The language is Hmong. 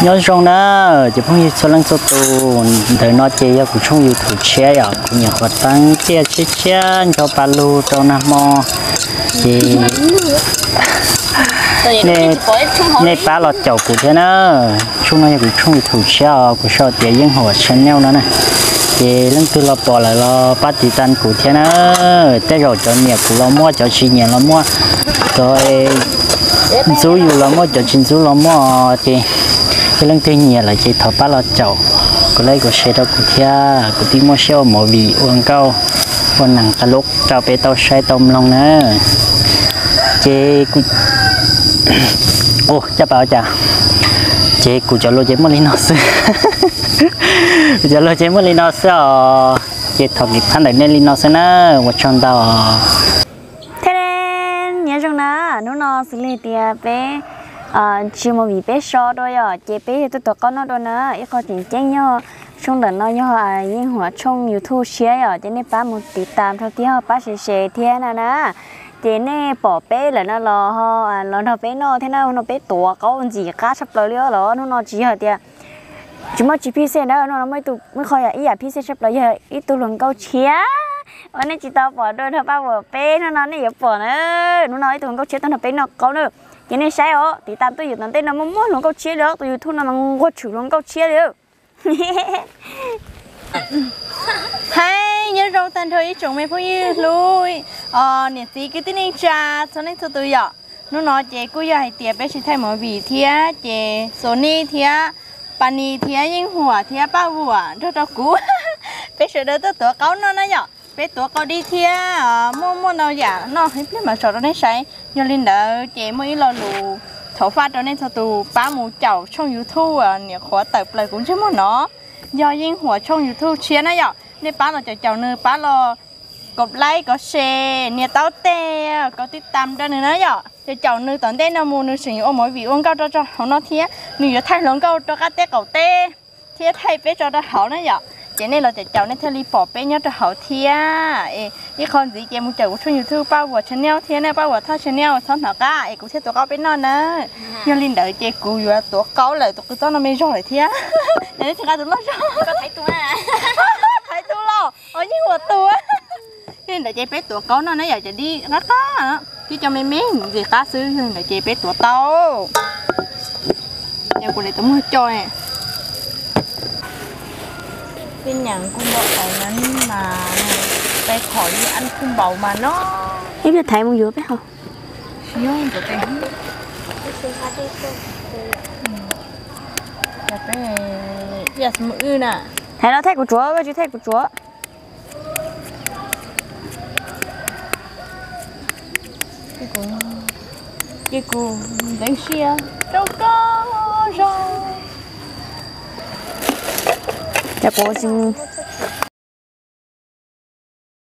Nyob zoo na, cov phooj ywg txhua leej txhua tus, ntawm no ces yog kuv tshooj YouTube tshiab yom, kuv nyuam qhuav teeb tiaj tshiab tshiab ncho pa lug rau nag hmo, ces nej pab los caum kuv thiab na. Tshooj no yog kuv tshooj YouTube tshiab os, kuv sau tias Yeej Huam Channel no na. Ces leej twg los pom lawm los pab tiv tas kuv thiab na. Tej zaum cov nyiam kuv los muaj, cov tsis nyiam los muaj, cov ntxub yus los muaj, cov tsis ntxub los muaj. Ces yog leej twg nyiam lawm ces thov pab los caum, kuv like kuv share rau kuv thiab. Kuv twb muaj siab ua movie ua nkauj ua neeg qab lub rau peb tau saib tau mloog na. Ces kuv, ua caj pas ua cas, ces kuv cov lus ces muaj li no xwb. Kuv cov lus ces muaj li no xwb os. Ces thov kev pab ntawm nej li no xwb na. Ua tsaug ntau. Thiab nyob zoo na, hnub no xws li tias peb tsis mus vim peb so dua yom, ces peb yog tuaj tuav qaub noj dua na. Ib qho tseem ceeb yog tshooj ntawm no yog Yeej Huam tshooj YouTube tshiab yom, ces nej pab mus tiv tas rau thiab pab share share thiab na na. Ces nej pom peb lawm no los los nrog peb noj thiab na. Hnub no peb tuav qaub ntxim qab tshaj plaws li os. Hnub no tsis yog tias tsis muaj tsis phij xej na, hnub no muaj ib qho yog ib yam phij xej tshaj plaws yog ib tug hluas nkauj tshiab uas nej tsis tau pom dua nrog Paj Vuam peb, hnub no nej yuav pom na. Hnub no ib tug hluas nkauj tshiab tuaj nrog peb noj qaub na. Ces nej saib os, tiv tas tuaj yus tom ntej no muaj muaj hluas nkauj tshiab li, tus YouTube no mas nquag tshwm hluas nkauj tshiab li. Hais nyob zoo tag nrho ib tsoom me phooj ywg hlub, niam txiv kwv tij neej tsa txhua leej txhua tus yom. Hnub no ces kuj yog hais tias peb tsis thaij movie thiab ces Xus Nij thiab Pas Nis thiab Yeej Huam thiab Paj Vuam nrog rau kuv, peb sawv daws tuaj tuav qaub noj na yom. Peb tuav qaub dib thiab muaj muaj ntau yam noj ib pliag mam tso rau nej saib. Yog li ntawd ces muaj ib lo lus thov faj rau nej txhua tus pab mus caum tshooj YouTube niam qhuav tawm plaws kuv ntsej muag no, yog Yeej Huam tshooj YouTube tshiab na yom. Nej pab los caum caum nws, pab los kov like kov share, nias taub teg, kov tij tam rau nws na yom. Caum caum nws tom ntej no mus nws tseem yuav ua movie ua nkauj rau tso hauv no thiab nws yuav thaij hluas nkauj rau qab teb qaum teb thiab thaij peb tso rau hauv na yom. Ces nej los caum caum nej thiaj li pom peb nyob rau hauv thiab. Es ib qho ntxiv ces mus caum kuv tshooj YouTube Paj Vuam Channel thiab na, Paj Vuam Thoj Channel, txhob hnov qab es kuv thiaj tuav qaub peb noj na. Yog li ntawd ces kuv yuav tuav qaub lawm, tus qws txob no me zog lawm thiab. Neb tsis nqa tus loj zog. Thaiv tus los, o Yeej Huam tus. Yog li ntawd ces peb tuav qaub noj na yom, ces dib qab qab, dib cov me me ntxim qab xwb, yog li ntawd ces peb tuav tau. Yog kuv le tus muag co, cái nhãn cũng bọ cày ngắn mà, cái thỏ như ăn không bầu mà nó. Ib pliag thaiv mus yuav peb hau. Thaiv los thaij kuv tsuav, tsis thaij kuv tsuav. Ces kuv ntxeev siab rau koj zoo. Ces kuv tsis